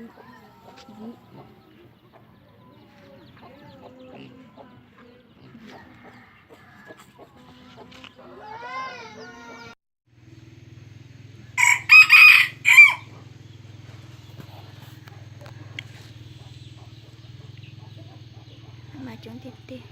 Mas coob tiag tiag.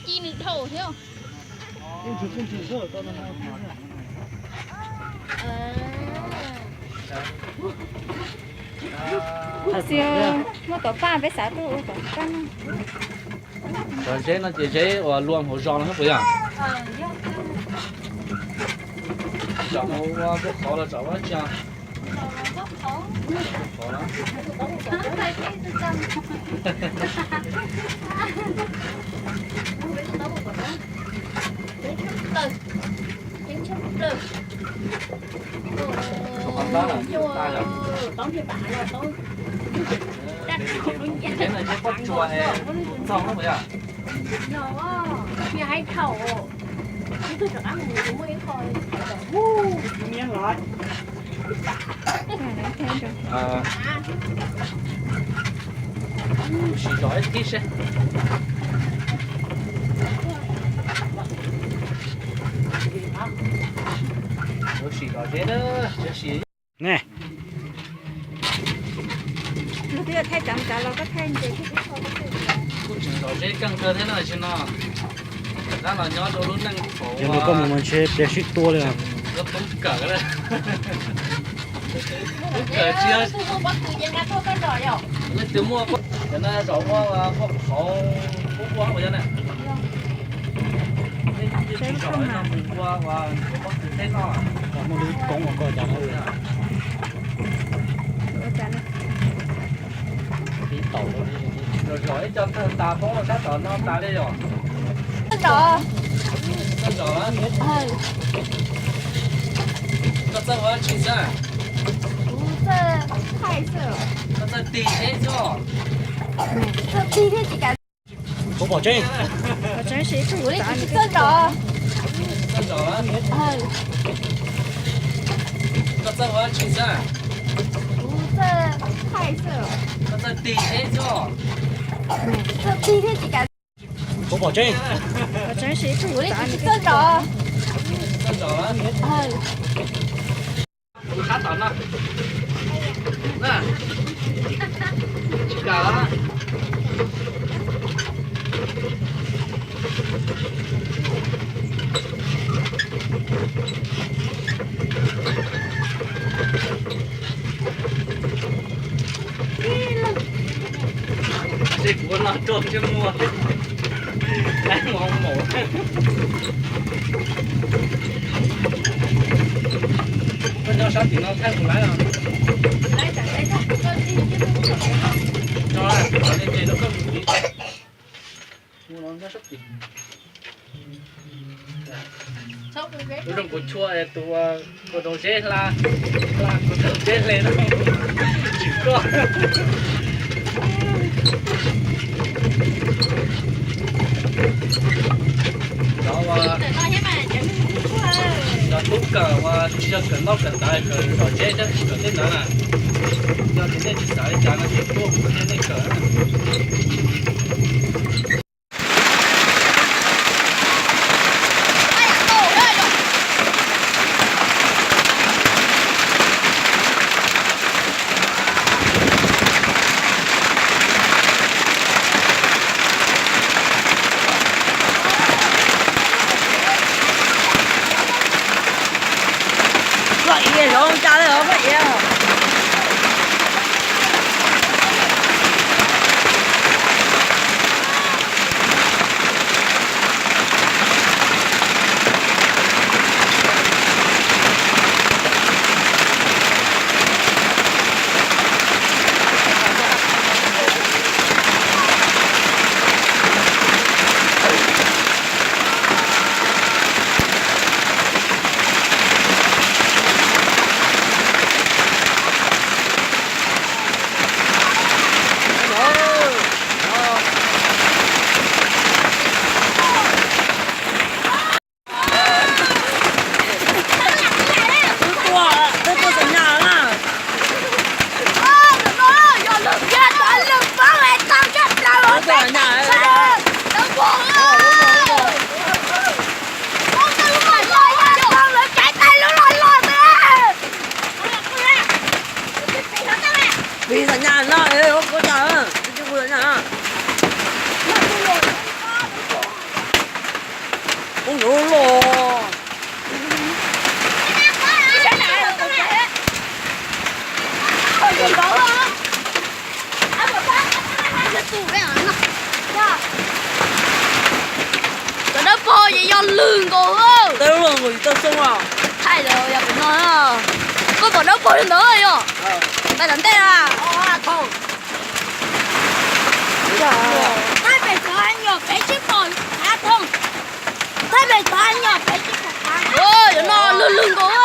Ci nws dhau thiab. Xiv, muaj tom paj peb xav tuaj ua tom paj no. Cov zeb no ces zeb uas luam hauv zos no puas yog? Zos hauv ua npua qhauv los zos ua tsi? Qhauv na. Qhov tab lawm, tab lawm. Ces no zeb pob tsuas es txaug na puas yog? Sim zov ib tib seb. Sim zov zeb na, sim. Ne, kuj tseem zov zeb keej kawg thiab no, tam sim no dab los nyob rau lub neej thaum ua koj mus mas ntshe pliag sib tua li. Koj toob kawm, kawm tsis, leej twg muaj, cov no zov ua npua qhauv, ua ua ua na. Leej twg tsis zov no mus ua ua pob kws teb noj. Muaj lub koob ua koj cas no. Zom zom ib co tawg tas poob rau sab tom no tas li yom. Txawj zom lawm. Koj txawj ua dab tsi xwb? Koj txawj tig teb xwb. Kuv pom tseeb. Txawj zom. Koj txawj ua dab tsi xwb? Koj txawj tig teb xwb. Kuv pom tseeb. Txawj zom. Txawj zom. Sab tom no. Na, tsis kam los. Ces kuv ua no rau ntsej muag, laib mus hoo maum. Koj nyob sab tim no thaij kuv laib os. Tso, kuv qhov tias ces rau koj mus tiv. Tus zoo kuv chua tus ua rau zeb hla, hla kuv rau zeb hle no tsis koj. Cov ua, cov tub kawm ua tsis yog kawm ntaub kawm ntawv, kawm zom zeb thiab kawm tej ntawd na. Yog tias nej tsis xav li cas no ces tuaj kuv thiab nej kawm. Koj ib zov cas li os koj ib. Twb tuaj, twb tuaj xas nyas na. Pis xas nyas no, ua kua cas, twb ua xas nyas. Ub, yuav los. Cov dawb paug ces yog lwg nkaus. Dawb paug nkaus yus tau xoo os. Thaij los yog pem no. Koj pom dawb paug li ntawd yog? Pais tom ntej na. Thaij pem xov nyom pem tsis pom hav thooj. Thaij pem xov nyom pem tsis pom hav. Yuav no lwg lwg nkaus.